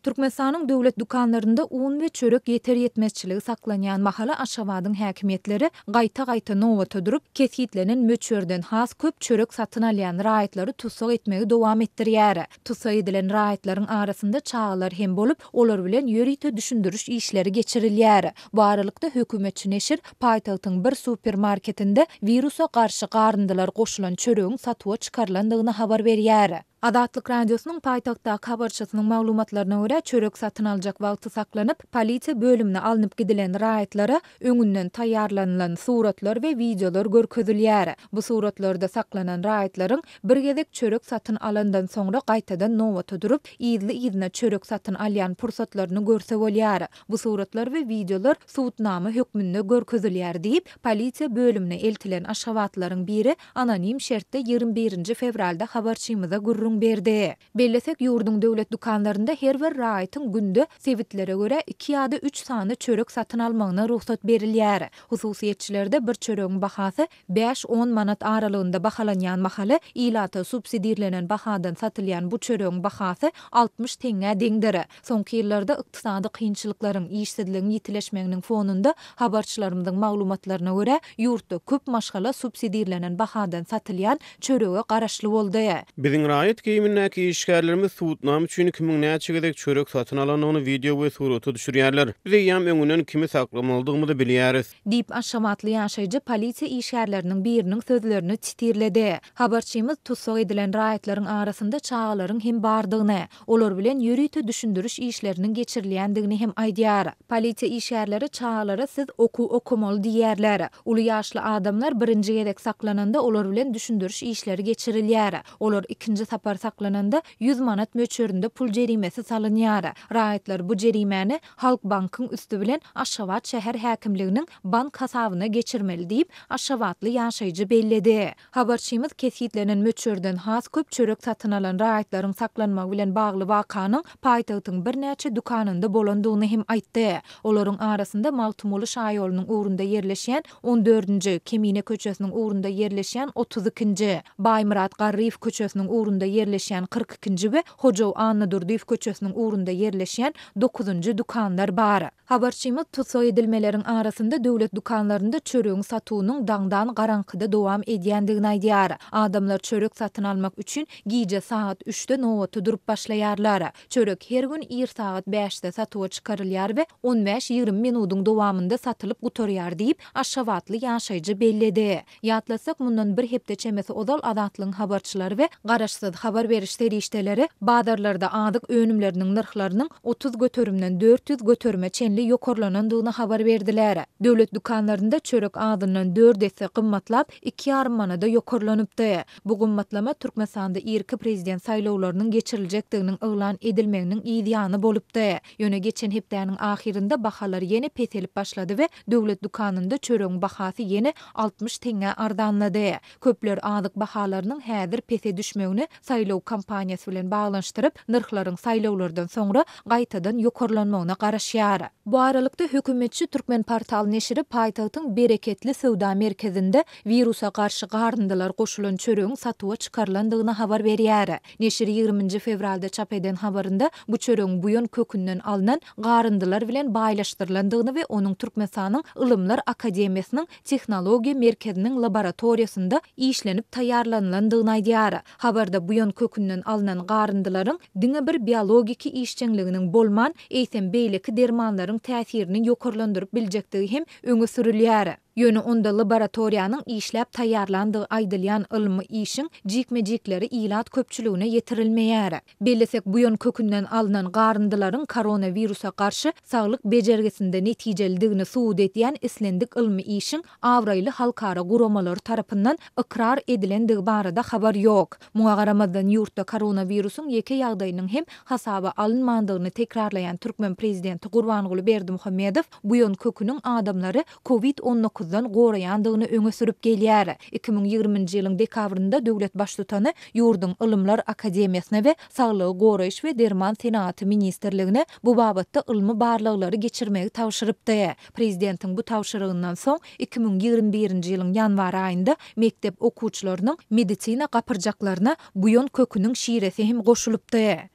Türkmenistanyň döwlet dükanlarynda un we çörek ýeter-ýetmezçiligi saklanýan mahaly Aşgabadyň häkimiýetleri gaýta-gaýta nobata durup, kesgitlenen möçberden has köp çörek satyn alýan raýatlary tussag etmegi dowam etdirýär. Tussag edilen raýatlaryň arasynda çagalar hem bolup, olar bilen ýörite düşündiriş işleri geçirilýär. Bu aralykda, hökümetçi neşir paýtagtyň bir supermarketinde wirusa garşy garyndylar goşulan çöregiň satuwa çykarylandygyny habar berýär. Azatlyk Radiosynyň paýtagtdaky habarçysynyň maglumatlaryna görä, çörek satyn aljak wagty saklanyp, polisiýa bölümine alnyp gidilen raýatlara öňünden taýýarlanylan suratlar we wideolar görkezilýär. Bu suratlarda saklanan raýatlaryň bir gezek çörek satyn alandan soňra gaýtadan nobata durup, yzly-yzyna çörek satyn alýan pursatlaryny görse bolýar. Bu suratlar we wideolar subutnama hökmünde görkezilýär diýip, polisiýa bölümine eltilen aşgabatlylaryň biri anonim şertde 21-nji fewralda habarçymyza gürrüň berdi. Bellesek, ýurduň döwlet dükanlarynda her bir raýatyň günde sebitlere görä iki ýa-da üç sany çörek satyn almagyna rugsat berilýär. Hususyýetçilerde bir çöregiň bahasy Bäş-on manat aralygynda bahalanýan mahaly, ilata subsidirlenen bahadan satylýan bu çöregiň bahasy 60 teňňä deňdir. Soňky ýyllarda ykdysady kynçylyklaryň, işsizligiň ýitileşmeginiň fonunda, habarçylarymyzyň maglumatlaryna görä, ýurtda köp maşgala subsidirlenen bahadan satylýan çörege garaşly boldy. Biziň raýat geýimindäki işgärlerimiz subutnama üçin kimiň näçe gezek çörek satyn alandygyny wideo we surata düşürýärler. Biz eýýäm öňünden kimi saklamalydygymyzy bilýäris. Diýip, aşgabatly ýaşaýjy polisiýa işgärleriniň biriniň sözlerini sitirledi. Habarçymyz tussag edilen raýatlaryň arasynda çagalaryň hem bardygyny, olar bilen ýörite düşündiriş işleriniň geçirilýändigini hem aýdýar. Polisiýa işgärleri çagalara siz okuw okamaly diýýärler. Uly ýaşly adamlar birinji gezek saklananda olar bilen düşündiriş işleri geçirilýär. Olar ikinji sapar saklananda 100 manat möçberinde pul jerimesi salynýar. Raýatlar bu jerimäni Halkbankyň üsti bilen Aşgabat şäher häkimliginiň bank hasabyna geçirmeli diýip, aşgabatly ýaşaýjy belledi. Habarçymyz kesgitlenen möçberden has köp çörek satyn alan raýatlaryň saklanmagy bilen bagly wakanyň paýtagtyň birnäçe dükanynda bolandygyny hem aýtdy. Olaryň arasynda Magtymguly şaýolunyň ugrunda ýerleşýän on dördünji, Kemine köçesiniň ugrunda ýerleşýän otuz ikinji, Baýmyrat Garryýew köçesiniň ugrunda ýerleşýän 42 ikinji we Hojaw Annadurdyýew köçesiniň ugrunda ýerleşýän dokuzynjy dükanlar bar. Habarçymyz tussag edilmeleriň arasynda döwlet dükanlarynda çöregiň satuwynyň daňdan garaňkyda dowam edýändigini aýdýar. Adamlar çörek satyn almak üçin gije sagat üçde nobata durup başlaýarlar. Çörek her gün ir sagat bäşde satuwa çykarylýar we on bäş-ýigrimi minudyň dowamynda satylyp gutarýar diýip, aşgabatly ýaşaýjy belledi. Ýatlatsak, mundan bir hepde çemesi ozal Azatlygyň habarçylary we garaşsyz habar beriş serişdeleri bazarlarda azyk önümleriniň nyrhlarynyň 30 göterimden 400 göterime çenli ýokarlanandygyny habar berdiler. Döwlet dükanlarynda çörek azyndan dört esse gymmatlap, iki ýarym manada ýokarlanypdy. Bu gymmatlama Türkmenistanda irki prezident saýlawlarynyň geçiriljekdiginiň yglan edilmeginiň yz ýany bolupdy. Ýöne geçen hepdäniň ahyrynda bahalar ýene peselip başlady we döwlet dükanynda çöregiň bahasy ýene 60 teňňä arzanlady. Köpler azyk bahalarynyň häzir pese düşmegini saýlaw kampaniýasy bilen baglanyşdyryp, nyrhlaryň saýlawlardan soňra gaýtadan ýokarlanmagyna garaşýar. Bu aralykda, hökümetçi Türkmenportal neşiri paýtagtyň Bereketli söwda merkezinde wirusa garşy garyndylar goşulan çöregiň satuwa çykarylandygyny habar berýär. Neşir ýigriminji fewralda çap eden habarynda bu çöregiň buýan kökünden alnan garyndylar bilen baýlaşdyrylandygyny we onuň Türkmenistanyň Ylymlar akademiýasynyň Tehnologiýa merkeziniň laboratoriýasynda işlenip taýýarlanylandygyny aýdýar. Habarda buýan kökünden alnan garyndylaryň diňe bir biologiki işjeňliginiň bolman, eýsem beýleki dermanlaryň täsirini ýokarlandyryp biljekdigi hem öňe sürülýär. Ýöne onda laboratoriýanyň işläp taýýarlandygy aýdylýan ylmy işiň jikme-jikleri ilat köpçüligine ýetirilmeýär. Bellesek, buýan kökünden alnan garyndylaryň koronawirusa garşy saglyk bejergisinde netijelidigini subut edýän islendik ylmy işiň abraýly halkara guramalary tarapyndan ykrar edilendigi barada habar ýok. Muňa garamazdan, ýurtda koronawirusyň ýeke ýagdaýynyň hem hasaba alynmandygyny tekrarlaýan türkmen prezidenti Gurbanguly Berdimuhamedow buýan köküniň adamlary Covid on dokuzdan goraýandygyny öňe sürüp gelýär. 2020-nji ýylyň dekabrynda döwlet Baştutany ýurduň Ylymlar akademiýasyna we Saglygy goraýyş we derman senagaty ministrligine bu babatda ylmy barlaglary geçirmegi tabşyrypdy. Prezidentiň bu tabşyrygyndan soň, 2021-nji ýylyň ýanwar aýynda mekdep okuwçylarynyň medisina gapyrjaklaryna buýan köküniň şiresi hem goşulypdy.